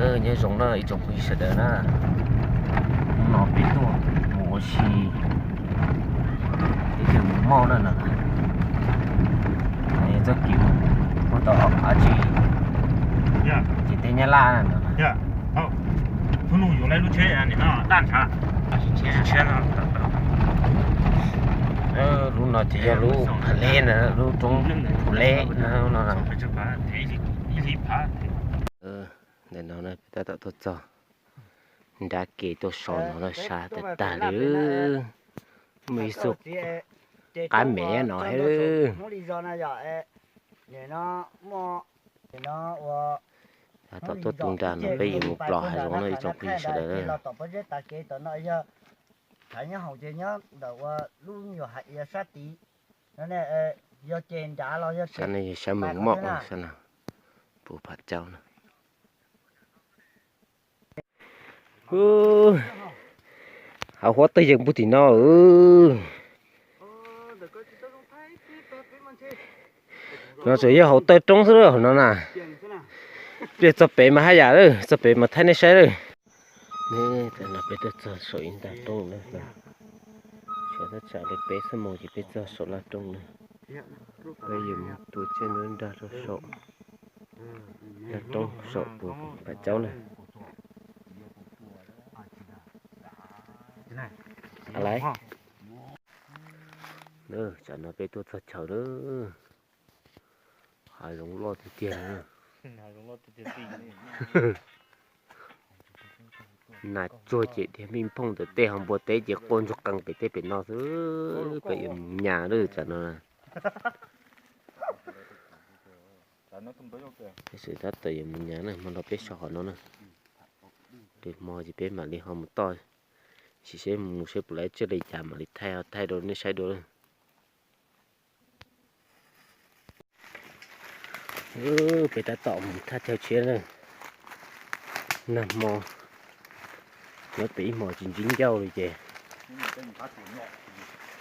Nyob zoo na ib tsoom phooj ywg sawv daws na, hnub no peb tuaj mus ua si, peb tuaj mus moj na no, txoj kev mus puag tom dab tsi, ces tej Nyab Laj no. Lub no ces yog lub Pha Leb na, lub roob Phu Leb no. Ntawm no peb tab tom tuaj txog nrab kev tuaj so no na, sab tag tag li. Muaj ib xub qab mev no thiab. Tab tom tuaj tu nra no peb yuav mus plos hav zoov no ib tsoom phooj ywg sawv daws. Sab no yog sab Moos Moj, sab no puv Phav Caub na. Hav huab twg yeej puag tim no. No tseem yog hauv taw roob xwb lawm hauv no na. Pliag txog pem mas haj yam lawm, txog pem mas thaij nej saib lawm. Peb tuaj txog saum ib nta roob na, tshuav thaj tsam li peb xuab moos ces peb txog saum laj roob na. Peb yuav mus tua tsiaj nruab nrag rau saum laj roob saum puv Phav Caub na. Lawm, tsam no peb tuaj txog chaw lawm. Hav zoov loj tiag tiag. Nas tsuag ces dhia mij phooj ntawm tej ho npua teb ces quaj ntsuag qees pem tej pem no xwb. Peb yuav mus nyas lawm tsam no. Tab tom yuav mus nyas na, hmo no peb so qhov no na. Lwm hmo ces peb mam li ho mus toj, sim seb mus seb puas laib tsiaj li cas mam li thaij, thaij rau nej saib dua. Peb tab tom mus thaj chaw tshiab na. Nag hmo nyob pem ib hmos tsis ntsib ncauj li ces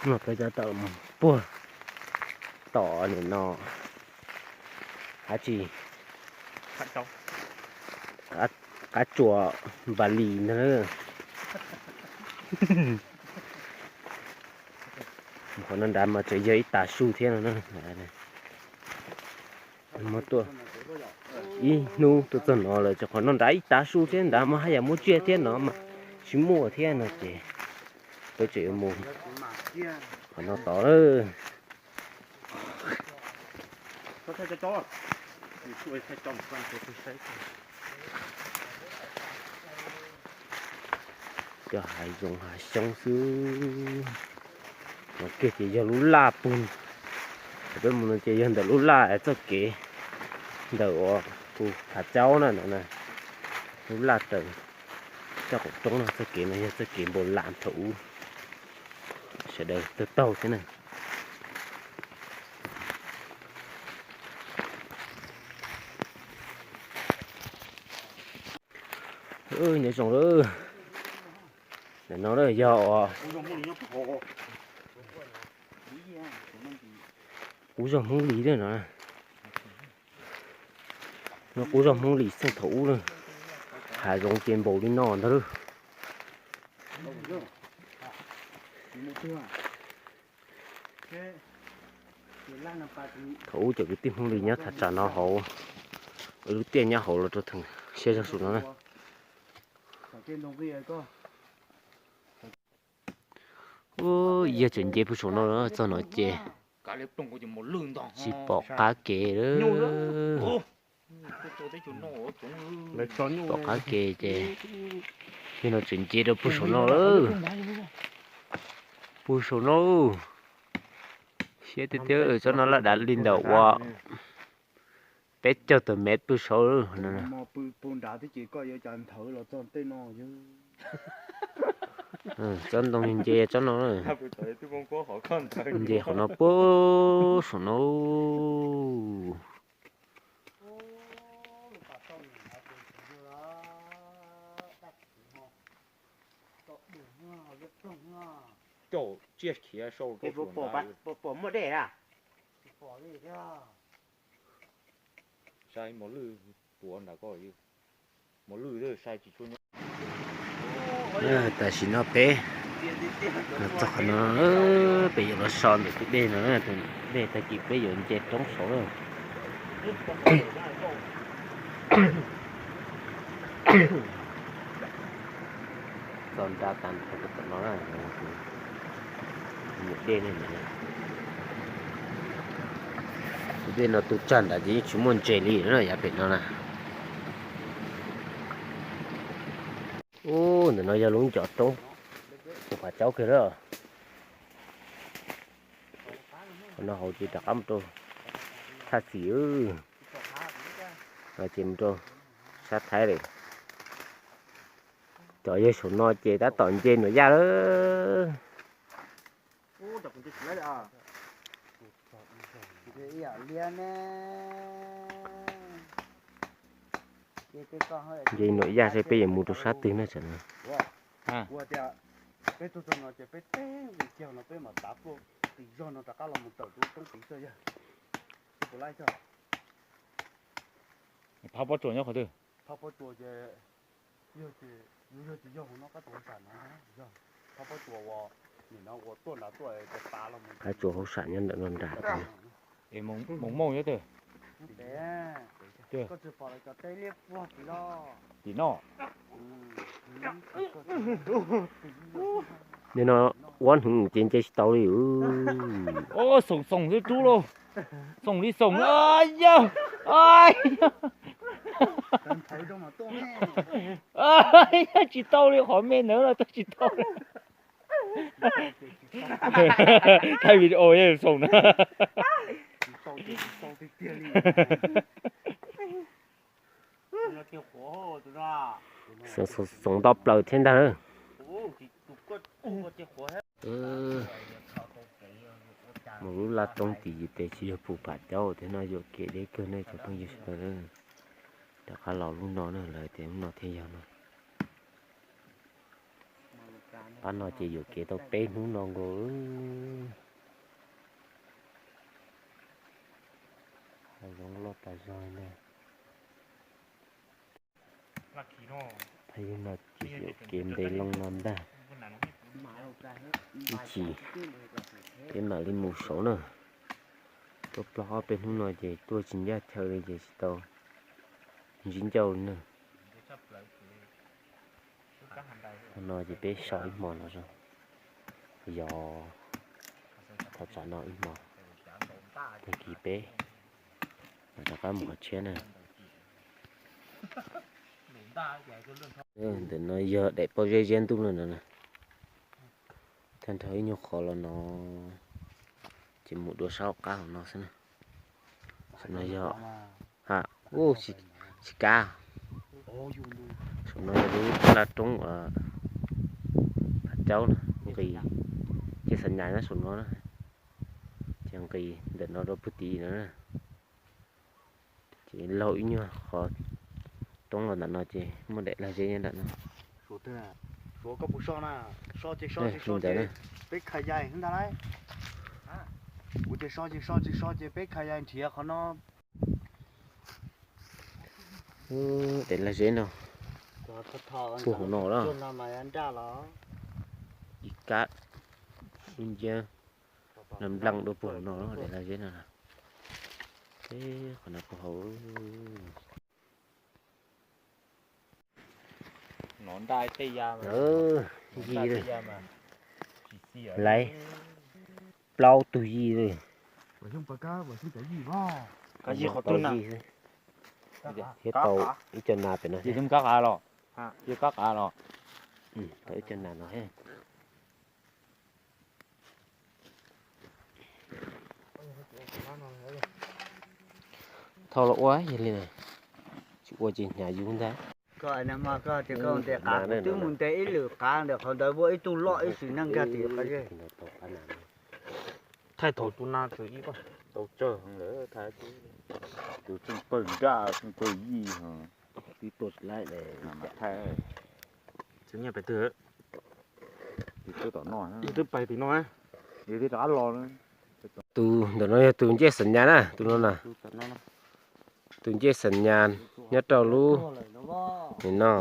no peb tab tom mus puag tom nim no dab tsi, qab tsuas Npas Lis ntag. Qhov no nrad mas tseem yog ib tav su thiab no. Ib hnub tuaj txog no lawm ces qhov no nrad ib tav su thiab, nrad mas haj yam muaj tsiaj thiab no mas tsis muaj thiab no ces peb tseem yuav mus qhov no tod lawm. Cov hav zoov hav xyoob xwb. No kiag ces yog lub laj puag, peb mus no ces yog ntawm lub laj txoj kev ntawm uas tus Phav Caub na no, lub laj tawm coj qaum roob no, txoj kev no yog txoj kev npau lam thaum ub sawv daws taug taug thiab na. Nyob zoo lawm, ntawm no yog qub zog Hmoob Lis na no. Qub zog Hmoob Lis xeej thaum ub na, hav zoov ces npaum li no ntag lawm. Thaum ub cov kwv tij Hmoob Lis nyob thaj tsam no hauv, lub tiaj nyob hauv los rau theem siab zog saum no na. Yog tseem nce puag saum no txog no ces tsis pom qab kev lawm. Pom qab kev ces yog no tseem nce rau puag saum no lawm. Puag saum no, siab tiag tiag, tsob no laj dav li ntawm uas peb caug tawm mev puag saud. Tsob ntoo nce tsob no, nce qhov no puag saum no. Coj tsiaj khiav sau rau puas muaj dej a? Saib mos lwj puav nram ko. Tam sim no peb los txog qhov no, peb yuav los so ntawm tus dej no, tus dej tag kis peb yuav nce roob saud na. Txog nra tas rau tom no, tus dej no tu tsag nrad ces yeej tsis muaj ntses li na, yav pem no na. Ub, ntawm no yog lub ncov roob tus Phav Caub kiag lawm. Qhov no hauv ces rov qab mus rau Thaj Xim, no ces mus rau sab Thaib li. Cov yawg saum no ces tab tom nce Nuam Yaj lawm. Nce Nuam Yaj saib peb yuav mus rau sab twg na tsam no. Peb tuaj txog no ces peb teb nqis kiag no peb mam tav tuaj tim zog no rov qab los mus tawm rau roob tid txog yawg. Phab pob tsuas nyob qhov twg? Phab pob tsuas ces yog ces, yog ces yog hauv no qab tsuas hauv sam no, yog phab pob tsuas uas nim no uas tuaj nrad tuaj ces tav los mus. Qab tsuas hauv sam nyob ntawm no nrad. Es Moos Mooj nyob twg? Koj tsis pom lawv cov teb liab puag tid los? Tim no. Nim no ua hnub ces nce tsis tau li. Xoom xoom xwb rub lauj. Xoom li xoom. Yog, yog, tsis tau li, qhov me ntawd los tsis tau li. Thaij video xoom na. Xoom nto plaws thiab ntag. Mus lub laj roob tim tes tsis yog pum Phav Caub thiab no, yuam kev deb kawg nej cov phooj ywg sawv daws. Rov qab los lub no na, lawv tias lub no thiaj yog no. Pab no ces yuam kev tau peb hnub no nkaus. Hav zoov loj tas zog li na. Peb no ces yuam kev nte loo no ntag. Ib chim peb mam li mus saud na. Tuaj plaub ob peb hnub no ces tuaj tsis ncaj chaw li ces tsis tau ntsib ncauj li na. Qhov no ces peb so ib hmo no, yog thov tsam no ib hmo, tag kis peb mam rov qab mus qhov tshiab na. Ntawm no yog daim pob zeb ziab ntuj no no na. Tag nrho ib nyuag qhov los no ces mus dua sab hauv qab hauv no xwb na. Saum no yog, ha, tsis kav. Saum no yog lub laj roob Phav Caub na, nqis ces xav nyas nyob saum no na. Ces nqis ntawm no rau puag tid no na. Ces laug ib nyuag qhov roob los ntawm no ces muaj daim lag zeb nyob nram no. Suav, koj puas so na? So ces so ces so ces peb kha yais ntag lauj. Kuv tias so ces so ces so ces peb kha yais nrhiav qhov no. Daim lag zeb no puag hauv no na. Ib kab dub nciab npleej dua puag hauv no, daim lag zeb no. Qhov no puag hauv. Yij, laiv plaub tug yij li. Yij xwb. Thiab tau ib co nas pem no thiab. Kab qav los? Tau ib co nas no thiab. Thauj los ua yog li na, tsis ua ces hnyav yus ntag. Koj tias koj ntes qav, kuv twb mus ntes ib lwm qav ntawm qhov ntawd, muaj ib tug loj ib sim neej nkag tim qab zej. Thaij thaum tus nas txawm ib tau tsawg heev lawm, thaij tus tseem pawg nraj tseem pawg yij, twb tuaj tsis laib li. Txiv nyiaj pem twg? Twb pais tim no, twb rov qab los. Tus ntawm no yog tus ncej xav nyas na, tus no na. Tus ncej xam nyas nyob rau lub, nim no,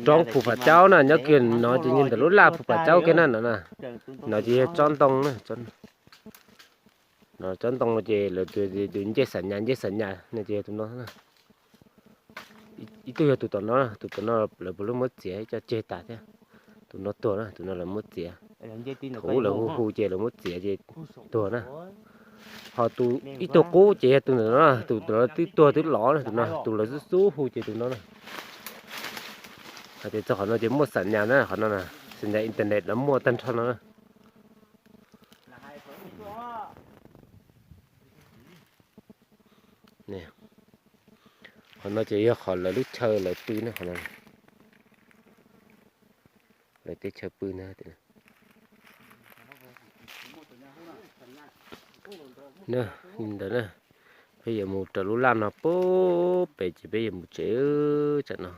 roob Phu Pam Caub na, nyob kiag no ces yog ntawm lub laj Phu Pam Caub kiag na no na. No ces yog tsob ntoo na, tsob ntoo no ces lawv tus ncej xam nyas, ncej xam nyas no ces yog tus no. Ib tug yog tus tom no, tus tom no lawv puav leej muab txiav ib co tseg tas thiab. Tus no tuag na, tus no lawv muab txiav. Thaum ub lawv hu hu ces lawv muab txiav ces tuag na. Ho tus ib tug qub ces yog tus ntawm no, tus ntawm no twb tuag twb lov na, tus no, tus lawv xub xub hu ces tus no na. Hais tias txog qhov no ces muaj xam nyas na, qhov no na, xam nyas internet lawv muaj tag nrho no na. Qhov no ces yog qhov lawv lub chaw lawv pw na, qhov no lawv teb chaws pw na. Ntawd na, peb yuav mus raws lub laj no pub pem ces peb yuav mus tsev tsam no.